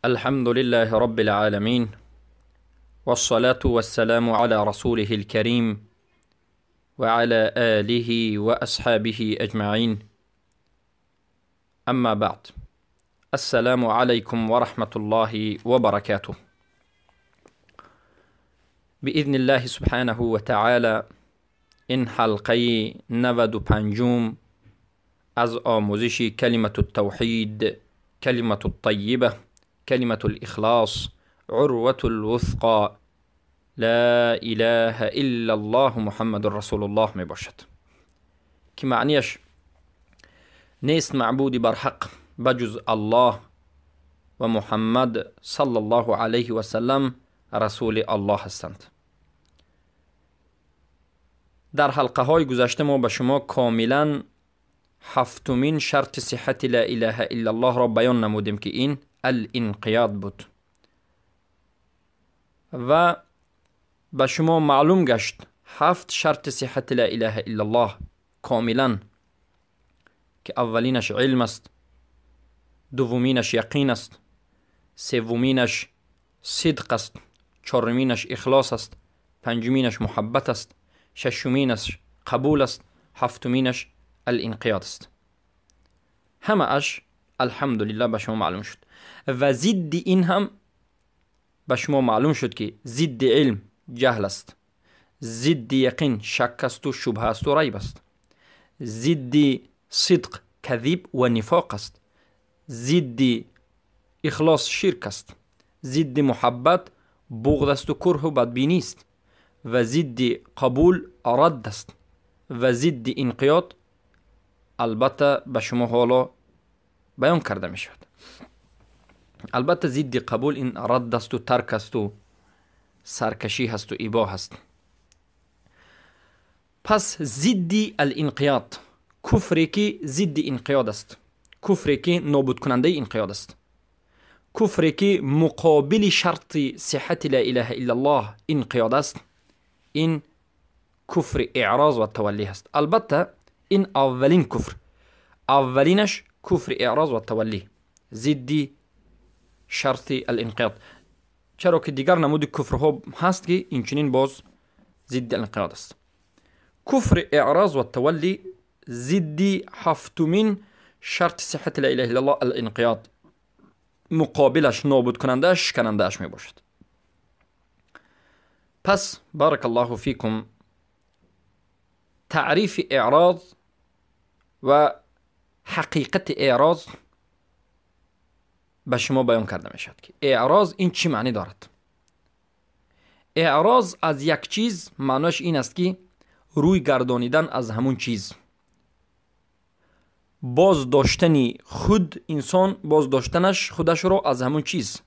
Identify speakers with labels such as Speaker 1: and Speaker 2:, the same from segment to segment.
Speaker 1: الحمد لله رب العالمين، والصلاة والسلام على رسوله الكريم وعلى آله وأصحابه أجمعين. أما بعد، السلام عليكم ورحمة الله وبركاته. بإذن الله سبحانه وتعالى این حلقه 95 از آموزش کلمة التوحید، کلمة الطیبة، کلمة الإخلاص، عروة الوثقى، لا إله إلا الله محمد رسول الله می باشد که معنیش نیست معبودی بر حق بجز الله و محمد صلی الله علیه و سلم رسول الله هستند. در حلقه های گذشته ما به شما کاملا هفتمین شرط صحت لا اله الا الله را بیان نمودیم که این الانقیاد بود و به شما معلوم گشت هفت شرط صحت لا اله الا الله کاملا، که اولینش علم است، دومینش یقین است، سومینش صدق است، چهارمینش اخلاص است، پنجمینش محبت است، ششمینش قبول است، هفتمینش الانقیاد است. همه اش الحمدلله به شما معلوم شد و ضد این هم به شما معلوم شد که ضد علم جهل است، ضد یقین شک است و شبهه است و ریب است، ضد صدق کذب و نفاق است، ضد اخلاص شرک است، ضد محبت بغض است و کره و بدبینی است و ضد قبول رد است و ضد انقیاد البته به شما حالا بیان کرده می شود. البته ضد قبول این رد است و ترک است و سرکشی هست و ابا هست. پس ضد الانقیاد، کفری که ضد انقیاد است، کفری که نابود کننده انقیاد است، کفری که مقابل شرط صحت لا اله الا الله انقیاد است، این کفر اعراض و تولی هست. البته این اولین کفر، اولینش کفر اعراض و تولی ضد شرط الانقیاد، چرا که دیگر نمود کفرها هست که اینچنین باز ضد الانقیاد است. کفر اعراض و تولی ضد هفتمین شرط صحت لا اله الا الله الانقیاد، مقابلش نابود کننده شکنندهش می باشد. پس بارک الله فیکم، تعریف اعراض و حقیقت اعراض به شما بیان کرده می شود که اعراض این چی معنی دارد. اعراض از یک چیز معناش این است که روی گردانیدن از همون چیز، باز داشتن خود انسان، باز داشتنش خودش رو از همون چیز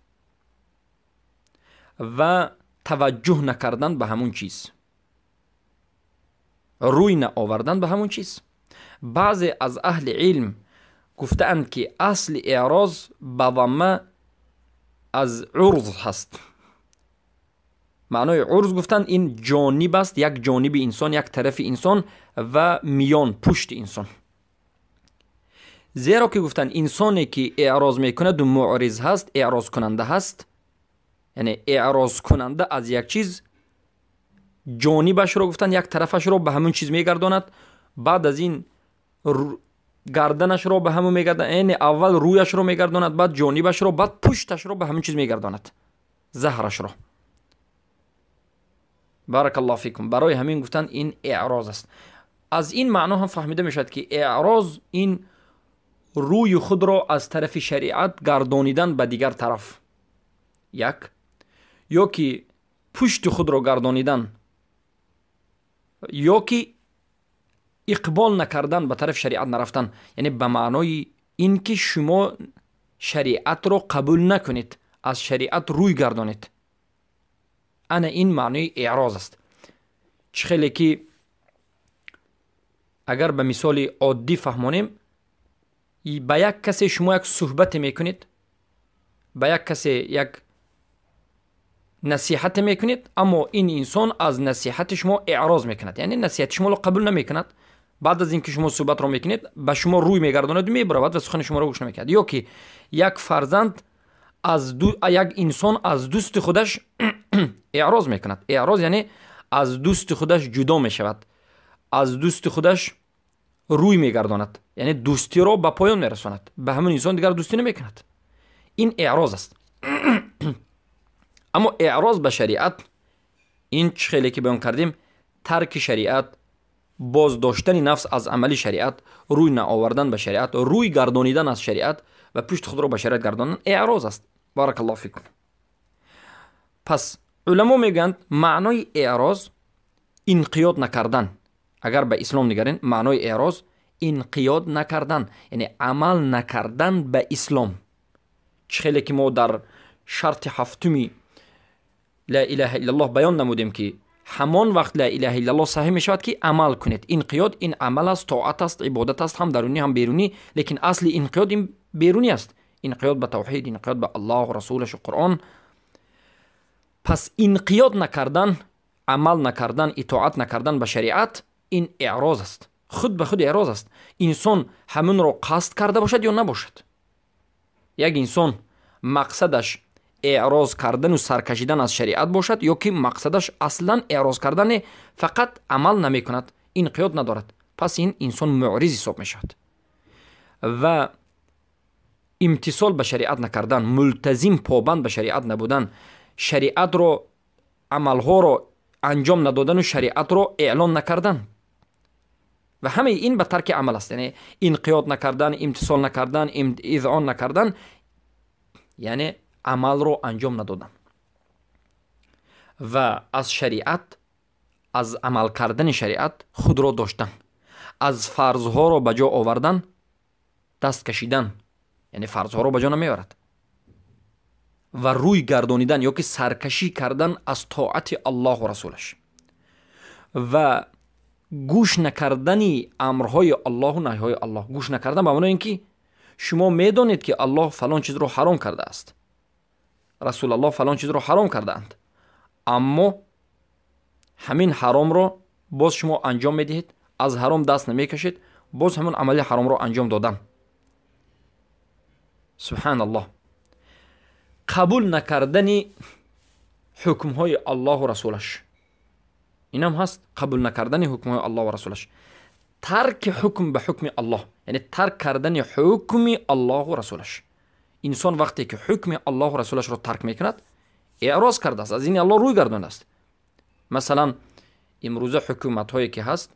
Speaker 1: و توجه نکردن به همون چیز، روی نآوردن به همون چیز. بعضی از اهل علم گفتند که اصل اعراض به ضمه از عرض هست. معنای عرض گفتند این جانب است، یک جانب انسان، یک طرف انسان و میان، پشت انسان. زیرا که گفتند انسانی که اعراض میکند و معرض هست، اعراض کننده هست، یعنی اعراض کننده از یک چیز، جانبش رو گفتند یک طرفش رو به همون چیز میگرداند، بعد از این گردنش رو به همون میگرداند، یعنی اول رویش رو میگرداند، بعد جانبش رو، بعد پشتش رو به همون چیز میگرداند، ظهرش رو. بارک الله فیکم. برای همین گفتن این اعراض است. از این معنا هم فهمیده میشود که اعراض این روی خود را از طرف شریعت گردانیدن به دیگر طرف، یک، یا که پشت خود را گردانیدن، یا که اقبال نکردن به طرف شریعت نرفتن، یعنی به معنای این که شما شریعت را قبول نکنید، از شریعت روی گردانید. انا این معنای اعراض است. چه خیلی که اگر به مثال عادی فهمانیم، به یک کسی شما یک صحبت میکنید، به یک کسی یک نصیحت میکنید، اما این انسان از نصیحت شما اعراض میکند، یعنی نصیحت شما را قبول نمیکند. بعد از اینکه شما صحبت رو میکنید به شما روی میگرداند و میبرود و سخن شما رو گوش نمیکند. یا که یک فرزند Як инсон аз дӯсти худаш эъроз мекунад. Эъроз яъне аз дӯсти худаш ҷудо мешавад, аз дӯсти худаш рӯй мегардонад, яъне дӯстиро ба поён мерасонад, ба ҳамон инсон дигар дӯстӣ намекунад. Ин эъроз аст. Аммо эъроз ба шариат ин чӣ хеле ки баён кардем, тарки шариат, боздоштани нафс аз амали шариат, рӯй наовардан ба шариат, рӯй гардонидан аз шариат ва пушти худро ба шариат гардондан эъроз аст. Баракаллоҳу фикум. Пас уламо мегӯянд, маънои эъроз инқиёд накардан. Агар ба ислом нигарем, маънои эъроз инқиёд накардан, яъне амал накардан ба ислом. Чӣ хеле ки мо дар шарти ҳафтуми ла илаҳа иллаллоҳ баён намудем, ки ҳамон вақт ла илаҳа иллаллоҳ саҳеҳ мешавад, ки амал кунед. Инқиёд ин амал аст, тоат аст, ибодат аст, ҳам дарунӣ ҳам берунӣ, лекин асли инқиёд ин берунӣ аст. Инқиёд ба тавҳид, инқиёд ба Аллоҳ, расулаш, Қуръон. Пас инқиёд накардан, амал накардан, итоат накардан ба шариат ин эъроз аст. Худ ба худ эъроз аст. Инсон ҳамонро қасд карда бошад ё набошад. Як инсон мақсадаш эъроз кардану саркашидан аз шариат бошад ё ки мақсадаш аслан эъроз кардане, фақат амал намекунад, инқиёд надорад, пас ин инсон муъриз ҳисоб мешавад. Ва имтисол ба шариат накардан, мултазим побанд ба шариат набудан, шариатро, амалҳоро анҷом надодану шариатро эълон накардан ва ҳамаи ин ба тарки амал аст. Яъне инқиёд накардан, имтисол накардан, изъон накардан, яъне амалро анҷом надодан ва аз шариат, аз амал кардани шариат худро доштан, аз фарзҳоро ба ҷо овардан даст кашидан, яъне фарзҳоро ба ҷо намеорад, ва рӯй гардонидан ё ки саркашӣ кардан аз тоати Аллоҳу расулаш ва гӯш накардани амрҳои Аллоҳу наҳйҳои Аллоҳ. Гӯш накардан ба маънои ин ки шумо медонед, ки Аллоҳ фалон чизро ҳаром кардааст, Расулаллоҳ фалон чизро ҳаром кардаанд, аммо ҳамин ҳаромро боз шумо анҷом медиҳед, аз ҳаром даст намекашед, боз ҳамон амали ҳаромро анҷом додан. Субҳаналлоҳ. Қабул накардани ҳукмҳои Аллоҳу расулаш, инам ҳаст, қабул накардани ҳукмҳои Аллоҳу расулаш, тарки ҳукм ба ҳукми Аллоҳ, яъне тарк кардани ҳукми Аллоҳу расулаш. Инсон вақте ки ҳукми Аллоҳу расулашро тарк мекунад, эъроз кардааст, аз дини Аллоҳ рӯй гардондааст. Масалан, имрӯза ҳукуматҳое ки ҳаст,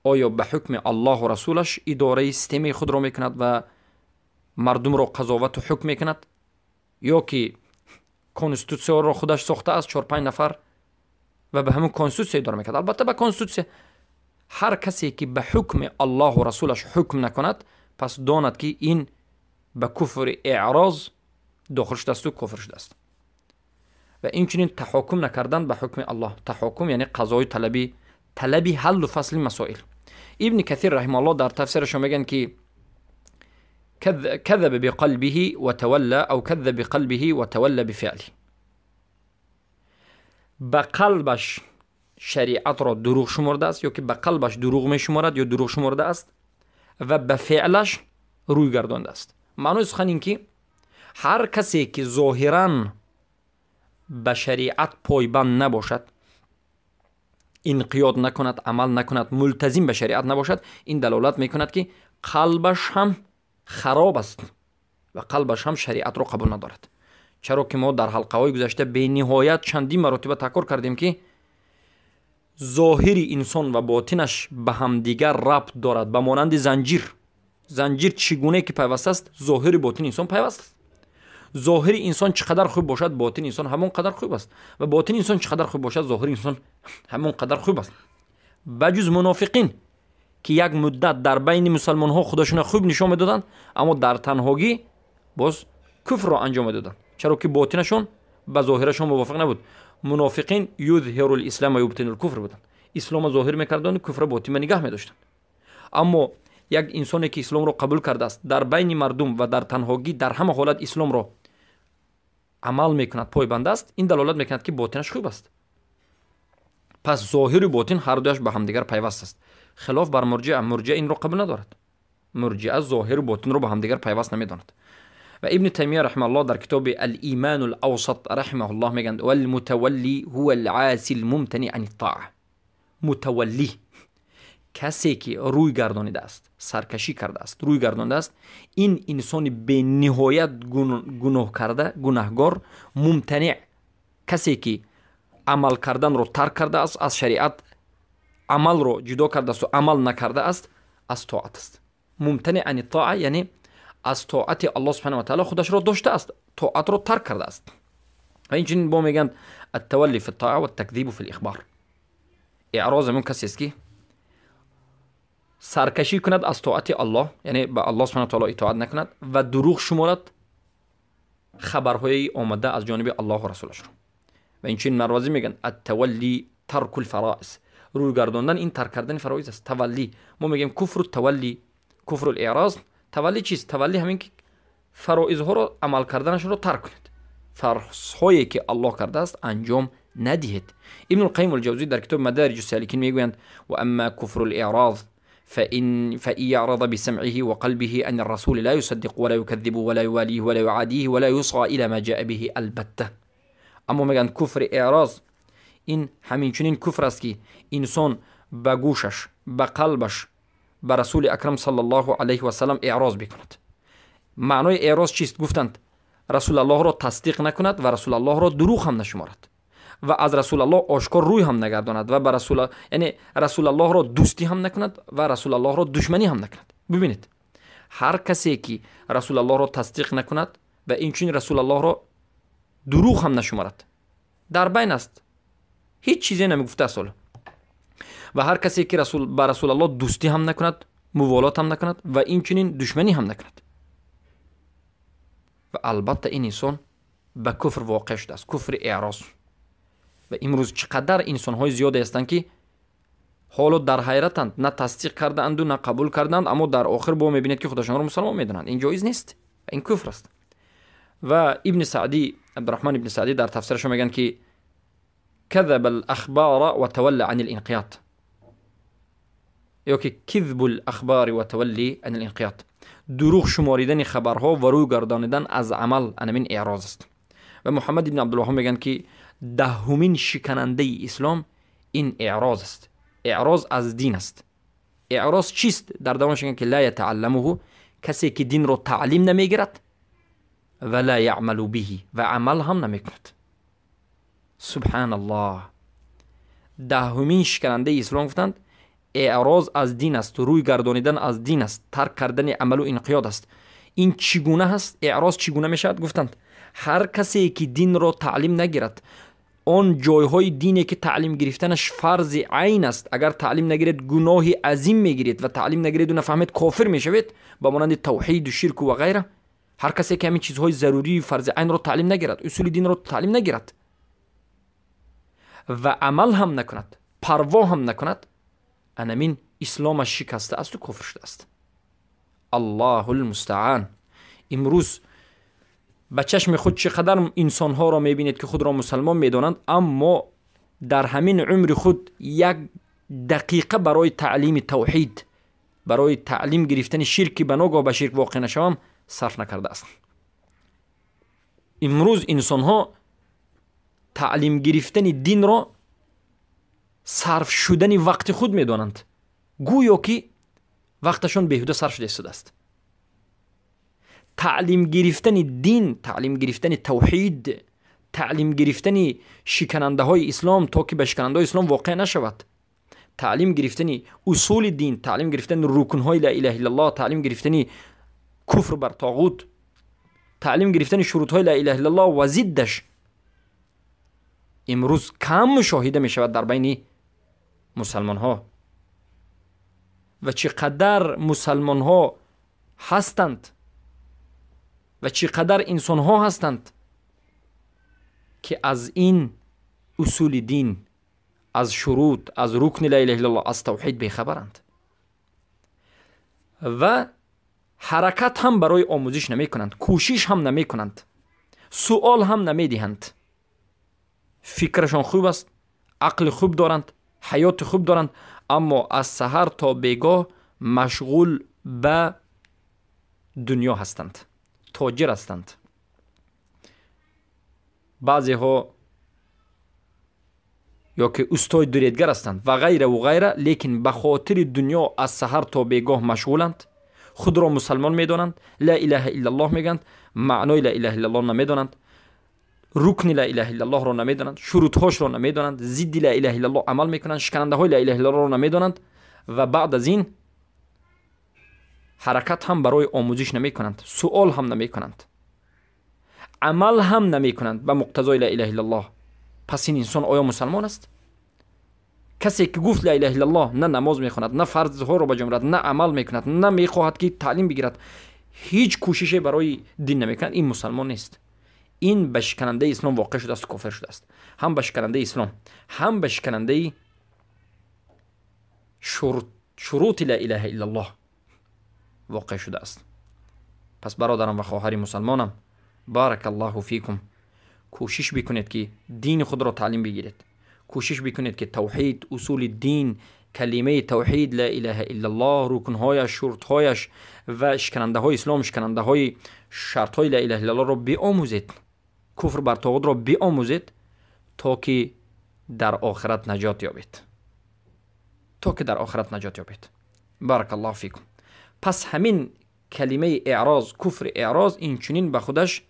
Speaker 1: оё ба ҳукми Аллоҳу расулаш идораи системаи худро мекунад ва мардумро қазовату ҳукм мекунад, ё ки конститутсияро худаш сохтааст 4-5 нафар ва ба ҳамон конститутсия идора мекунад? Албатта ба конститутсия. Ҳар касе ки ба ҳукми Аллоҳу расулаш ҳукм накунад, пас донад, ки ин ба куфри эъроз дохил шудааст, кофир шудааст. Ва инчунин таҳокум накардан ба ҳукми Аллоҳ. Таҳокум яъне қазои талабӣ, талаби ҳаллу фасли масоил. Ибни Касир раҳимааллоҳ дар тафсирашон мегӯянд, ки كذب بقلبه وتولى أو كذب بقلبه وتولى بفعله. Ба қалбаш шариатро дурӯғ шумордааст ё ки ба қалбаш дурӯғ мешуморад ё дурӯғ шумордааст ва ба феълаш рӯй гардондааст. Маънои сухан ин ки ҳар касе ки зоҳиран ба шариат пойбанд набошад, инқиёд накунад, амал накунад, мултазим ба шариат набошад, ин далолат мекунад, ки қалбаш ҳам хароб аст ва қалбаш ҳам шариатро қабул надорад. Чаро ки мо дар ҳалқаҳои гузашта бениҳоят чандин маротиба такрор кардем, ки зоҳири инсон ва ботинаш ба ҳамдигар рабт дорад, ба монанди занҷир. Занҷир чӣ гуне ки пайваст аст, зоҳири ботини инсон пайваст аст. Зоҳири инсон чӣ қадар хуб бошад, ботини инсон ҳамон қадар хуб аст, ва ботини инсон чӣ қадар хуб бошад, зоҳири инсон ҳамон қадар хуб аст. Ба ҷуз мунофиқин, ки як муддат дар байни мусалмонҳо худашонро хуб нишон медоданд, аммо дар танҳогӣ боз куфрро анҷом медоданд, чаро ки ботинашон ба зоҳирашон мувофиқ набуд. Мунофиқин юзҳиру лислам ва юбтину лкуфр буданд, исломро зоҳир мекарданд, куфрро ботин ба нигаҳ медоштанд. Аммо як инсоне ки исломро қабул кардааст, дар байни мардум ва дар танҳогӣ дар ҳама ҳолат исломро амал мекунад, пойбанд аст, ин далолат мекунад, ки ботинаш хуб аст. Пас зоҳиру ботин ҳар дуяш ба ҳамдигар пайваст аст. Хилоф бар мурҷиа. Мурҷиа инро қабул надорад. Мурҷиа зоҳиру ботинро ба ҳамдигар пайваст намедонад. و ابن تیمیه رحمه الله در کتاب الایمان الاوسط رحمه الله میگند والمتولی هو العاصی الممتنع عن الطاعه. متولی کسی که روی گردانیده است، سرکشی کرده است، روی گردانده است، این انسان به نهایت گناه کرده، گناهگار، ممتنع، کسی که عمل کردن رو ترک کرده است، از شریعت عمل رو جدا کرده است و عمل نکرده است، از طاعت است. ممتنع عن الطاعه یعنی از طاعت الله سبحانه و تعالی خودش را داشته است، طاعت رو ترک کرده است. و اینچنین با میگن التولی فی الطاعه و التکذیب فی الاخبار. اعراض من کسی است که سرکشی کند از طاعت الله، یعنی به الله سبحانه و تعالی اطاعت نکند و دروغ شمارد خبرهای آمده از جانب الله و رسولش رو. و اینچنین مروزی میگن التولی ترک الفرائض، روی گرداندن این ترک کردن فرائض است. تولی ما میگیم کفر التولی، کفر الاعراض. تولی چیست؟ تولی همین که فرائض ها رو عمل کردنش رو ترک کنید، فرض که الله کرده است انجام ندهید. ابن القیم الجوزی در کتاب مدارج السالکین میگویند و اما کفر الاعراض فإن يعرض بسمعه وقلبه أن الرسول لا يصدق ولا يكذب ولا يواليه ولا يعاديه ولا يصغى إلى ما جاء به البتة. اما میگن کفر اعراض این همین چنین کفر است که انسان به گوشش، به قلبش، به رسول اکرم صلی الله علیه و سلم اعراض بکند. معنای اعراض چیست؟ گفتند رسول الله را تصدیق نکند و رسول الله را دروغ هم نشمارد و از رسول الله آشکار روی هم نگرداند و به رسول، یعنی رسول الله را دوستی هم نکند و رسول الله را دشمنی هم نکند. ببینید هر کسی که رسول الله را تصدیق نکند و اینچنین رسول الله را دروغ هم نشمارد، در بین است، هیچ چیزی نمیگفته است. و هر کسی که رسول به رسول الله دوستی هم نکند، موالات هم نکند و اینچنین دشمنی هم نکند، و البته این انسان به کفر واقع شده است، کفر اعراض. و امروز چقدر انسان های زیادی هستند که حالا در حیرتند، نه تصدیق کرده اند و نه قبول کردند، اما در آخر با میبینید که خودشان را مسلمان میدانند. این جایز نیست، این کفر است. و ابن سعدی، عبدالرحمن ابن سعدی در تفسیرش میگن که کذب الاخبار و تولى عن الانقیاد، یا که کذب الاخبار و تولی عن الانقیاد، دروغ شماریدن خبرها و روی گردانیدن از عمل، انمین اعراض است. و محمد ابن عبدالوهاب میگن که دهمین شکننده اسلام این اعراض است، اعراض از دین است. اعراض چیست؟ در دوامش میگن که لا یتعلمه، کسی که دین رو تعلیم نمیگیرد و لا یعمل به، و عمل هم نمیکند. سبحان الله. دهمین شکننده اسلام گفتند اعراض از دین است، روی گردانیدن از دین است، ترک کردن عمل و انقیاد است. این چگونه هست؟ اعراض چگونه میشود؟ گفتند هر کسی که دین را تعلیم نگیرد، آن جایهای دینی که تعلیم گرفتنش فرض عین است، اگر تعلیم نگیرید گناه عظیم میگیرید و تعلیم نگیرید و نفهمید کافر میشوید، با مانند توحید و شرک و غیره. هر کسی که همین چیزهای ضروری فرض عین را تعلیم نگیرد، اصول دین را تعلیم نگیرد و عمل هم نکند، پروا هم نکند، انمین اسلامش شکسته است و کفر شده است. الله المستعان. امروز به چشم خود چقدر انسانها را میبینید که خود را مسلمان میدانند، اما در همین عمر خود یک دقیقه برای تعلیم توحید، برای تعلیم گرفتن شرک به ناگاه به شرک واقع نشوم صرف نکرده است. امروز انسانها تعلیم گرفتن دین را صرف شدن وقت خود میدانند، گویا که وقتشان بیهوده صرف شده است. تعلیم گرفتن دین، تعلیم گرفتن توحید، تعلیم گرفتن شکننده های اسلام تا که به شکننده های اسلام واقع نشود، تعلیم گرفتن اصول دین، تعلیم گرفتن رکن های لا اله الا الله، تعلیم گرفتن کفر بر طاغوت، تعلیم گرفتن شروط های لا اله الا الله و ضدش، امروز کم مشاهده می شود در بین مسلمان ها. و چقدر مسلمان ها هستند و چقدر انسان ها هستند که از این اصول دین، از شروط، از رکن لا اله الا الله، از توحید بیخبرند و حرکت هم برای آموزش نمی کنند، کوشش هم نمی کنند، سوال هم نمی دهند. فکرشان خوب است، عقل خوب دارند، حیات خوب دارند، اما از سحر تا بیگاه مشغول به دنیا هستند. тоҷир ҳастанд, баъзеҳо ё ки устои дуредгар ҳастанд ва ғайра ва ғайра, лекин ба хотири дунё аз саҳар то бегоҳ машғуланд, худро мусалмон медонанд, ла илаҳа иллаллоҳ мегӯянд, маънои ла илаҳа иллаллоҳ намедонанд, рукни ла илаҳа иллаллоҳро намедонанд, шурутҳошро намедонанд, зидди ла илаҳа иллаллоҳ амал мекунанд, шиканандаҳои ла илаҳа иллаллоҳро намедонанд ва баъд аз ин ҳаракат ҳам барои омӯзиш намекунанд, суол ҳам намекунанд, амал ҳам намекунанд ба муқтазои ла илаҳа иллаллоҳ. Пас ин инсон оё мусалмон аст? Касе ки гуфт ла илаҳа иллаллоҳ, на намоз мехонад, на фарзҳоро ба ҷо меорад, на амал мекунад, на мехоҳад ки таълим бигирад, ҳеҷ кӯшише барои дин намекунад, ин мусалмон нест. Ин ба шиканандаи ислом воқеъ шудааст, кофир шудааст. Ҳам ба шиканандаи ислом, ҳам ба шиканандаи шурути ла илаҳа иллаллоҳ воқеъ шудааст. Пас бародарам ва хоҳари мусалмонам, баракаллоҳу фикум, кӯшиш бикунед ки дини худро таълим бигиред, кӯшиш бикунед ки тавҳид, усули дин, калимаи тавҳид ла илаҳа иллаллоҳ, рукнҳояш, шуртҳояш ва шиканандаҳои ислом, шиканандаҳои шартҳои ла илаҳа иллаллоҳро биомӯзед, куфр бар тоғутро биомӯзед, то ки дар охират наҷот ёбед, то ки дар охират наҷот ёбед. Баракаллоҳу фикум. Пас ҳамин калимаи эъроз, куфри эъроз инчунин ба худаш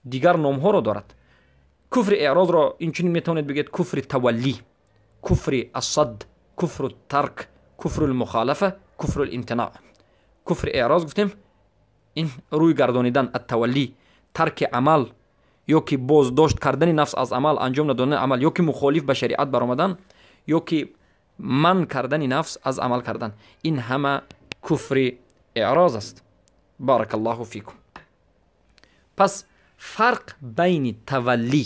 Speaker 1: дигар номҳоро дорад. Куфри эърозро инчунин метавонед бигӯед куфри таваллӣ, куфри ассад, куфру тарк, куфру лмухолафа, куфру лимтиноъ. Куфри эъроз гуфтем ин рӯй гардонидан, аттаваллӣ, тарки амал ё ки боздошт кардани нафс аз амал, анҷом надодани амал, ё ки мухолиф ба шариат баромадан, ё ки манъ кардани нафс аз амал кардан. Ин ҳама куфри эъроз аст. Баракаллоҳу фикум. Пас фарқ байни таваллӣ,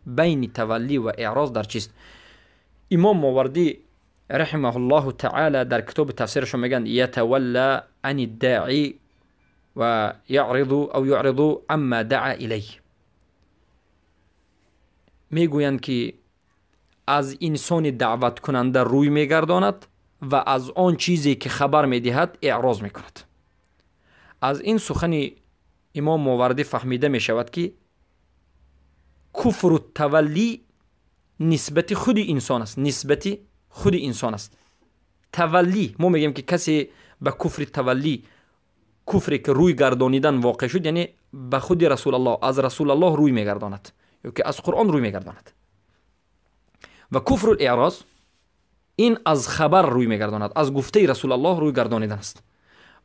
Speaker 1: байни таваллӣ ва эъроз дар чист? Имом Мовардӣ раҳимаҳуллоҳу таъала дар китоби тафсирашон мегӯянд ятавалла ани даъи ва яъриду ав юъриду амма даъа илайҳ. Мегӯянд ки аз инсони даъваткунанда рӯй мегардонад ва аз он чизе ки хабар медиҳад эъроз мекунад. Аз ин сухани имом Мовардӣ фаҳмида мешавад ки куфру таваллӣ нисбати худи инсон аст, нисбати худи инсон аст. Таваллӣ, мо мегӯем ки касе ба куфри таваллӣ, куфре ки рӯй гардонидан воқеъ шуд, яъне ба худи Расулаллоҳ, аз Расулаллоҳ рӯй мегардонад ё ки аз Қуръон рӯй мегардонад. Ва куфру эъроз ин аз хабар рӯй мегардонад, аз гуфтаи Расулаллоҳ рӯй гардонидан аст.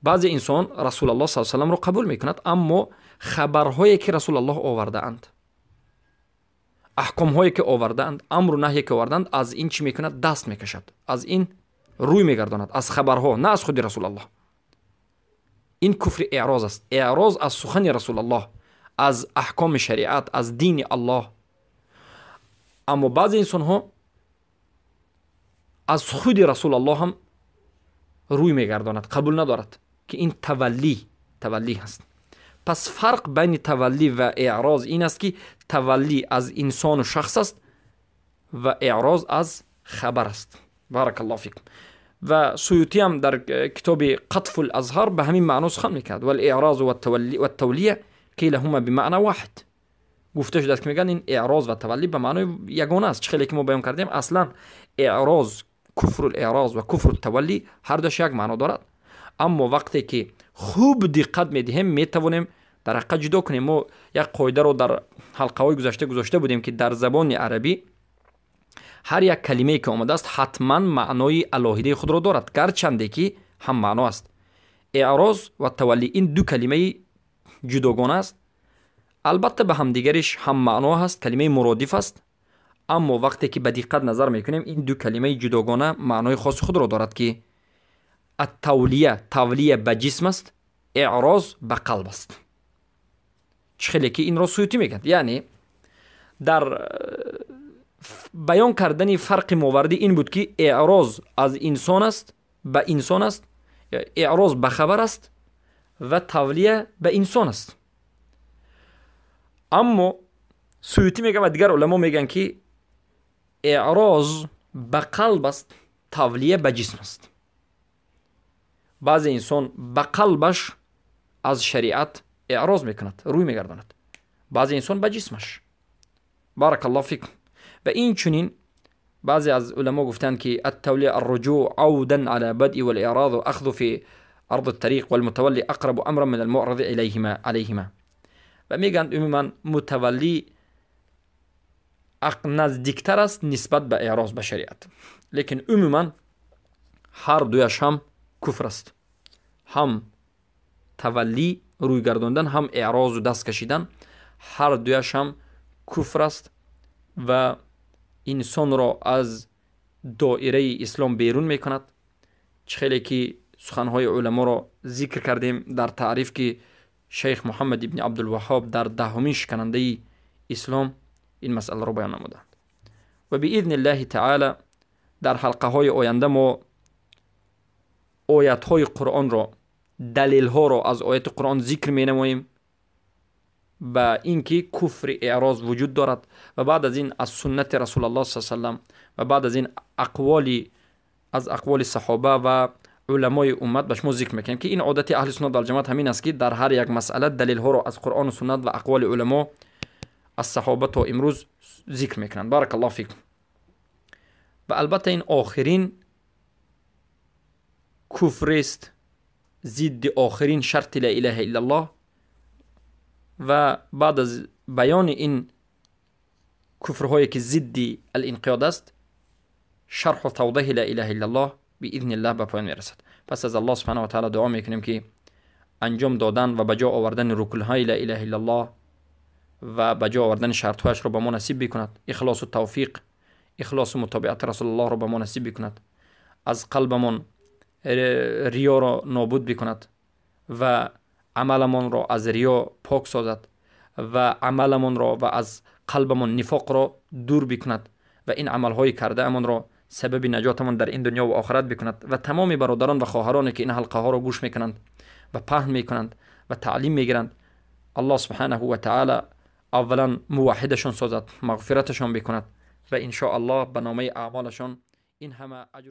Speaker 1: Баъзе инсон Расулаллоҳ саллаллоҳу алайҳи васалламро қабул мекунад, аммо хабарҳое ки Расулаллоҳ овардаанд, аҳкомҳое ки овардаанд, амру наҳие ки овардаанд, аз ин чӣ мекунад? Даст мекашад, аз ин рӯй мегардонад, аз хабарҳо, на аз худи Расулаллоҳ. Ин куфри эъроз аст. Эъроз аз сухани Расулаллоҳ, аз аҳкоми шариат, аз дини Аллоҳ. Аммо баъзе инсонҳо аз худи Расулаллоҳ ҳам рӯй мегардонад, қабул надорад ки ин таваллӣ, таваллӣ ҳаст. Пас фарқ байни таваллӣ ва эъроз ин аст ки таваллӣ аз инсону шахс аст ва эъроз аз хабар аст. Баракаллоҳу фикум. Ва Суютӣ ҳам дар китоби Қатфул Азҳар ба ҳамин маъно сухан мекунад. Вал-эъроз ват-тавлия қила ҳума бимаъна воҳид. Гуфта шудааст ки мегӯянд ин эъроз ва таваллӣ ба маънои ягона аст. Чӣ хеле ки мо баён кардем, аслан эъроз, куфру эъроз ва куфру таваллӣ ҳар дуяш як маъно дорад. Аммо вақте ки хуб диққат медиҳем, метавонем дар ҳақиқат ҷудо кунем. Мо як қоидаро дар ҳалқаҳои гузашта гузошта будем ки дар забони арабӣ ҳар як калимае ки омадааст ҳатман маънои алоҳидаи худро дорад, гарчанде ки ҳам маъно аст. Эъроз ва таваллӣ ин ду калимаи ҷудогона аст. Албатта ба ҳамдигариш ҳам маъно ҳаст, калимаи муродиф аст, аммо вақте ки ба диққат назар мекунем, ин ду калимаи ҷудогона маънои хоси худро дорад ки аттавлия, тавлия ба ҷисм аст, эъроз ба қалб аст. Чӣ хеле ки инро Суютӣ мегӯяд. Яъне дар баён кардани фарқи Мовардӣ ин буд ки эъроз аз инсон аст, ба инсон аст, эъроз ба хабар аст ва тавлия ба инсон аст. Аммо Суютӣ мегӯяд ва дигар уламо мегӯянд ки эъроз ба қалб аст, тавлия ба ҷисм аст. Баъзе инсон ба қалбаш аз шариат اعراض میکند، روی میگرداند. بعضی انسان به جسمش. بارک الله فیکم. و این چنین بعضی از علما گفتند که التولی الرجوع عودا على بدء والاعراض واخذ في عرض الطريق والمتولي اقرب امرا من المعرض اليهما عليهما. و میگن عموما متولی نزدیکتر است نسبت به اعراض به شریعت، لیکن عموما هر دویش هم کفر است، هم تولی روی گرداندن، هم اعراض و دست کشیدن، هر دویش هم کفر است و انسان را از دایره اسلام بیرون میکند. خیلی که سخنهای علما را ذکر کردیم در تعریف که شیخ محمد ابن عبدالوهاب در دهمین شکننده اسلام این مسئله را بیان نمودند. و باذن الله تعالی در حلقه های آینده ما آیت های قرآن را، دلیل ها را از آیت قرآن ذکر می نماییم به اینکه کفر اعراض وجود دارد و بعد از این از سنت رسول الله صلی الله علیه و سلم و بعد از این اقوالی از اقوال صحابه و علمای امت به شما ذکر میکنیم که این عادت اهل سنت و الجماعت همین است که در هر یک مسئله دلیل ها را از قرآن و سنت و اقوال علما از صحابه تا امروز ذکر میکنند. بارک الله فیکم. و البته این آخرین کفر است، ضد آخرین شرط لا اله الا الله. و بعد از بیان این کفرهایی که ضد الانقیاد است، شرح و توضیح لا اله الا الله باذن الله به پایان میرسد. پس از الله سبحانه و تعالی دعا میکنیم که انجام دادن و به جا آوردن رکنهای لا اله الا الله و به جا آوردن شرطهایش را به ما نصیب بکند، اخلاص و توفیق، اخلاص و متابعت رسول الله را به ما نصیب بکند، از قلبمان ریا را نابود بکند و عملمان را از ریا پاک سازد و عملمان را و از قلبمان نفاق را دور بکند و این عملهای کرده امان را سبب نجاتمان در این دنیا و آخرت بکند. و تمام برادران و خواهرانی که این حلقه ها را گوش میکنند و پهن میکنند و تعلیم میگیرند، الله سبحانه و تعالی اولا موحدشان سازد، مغفرتشان بکند و ان شاء الله به نامه اعمالشان این همه اجر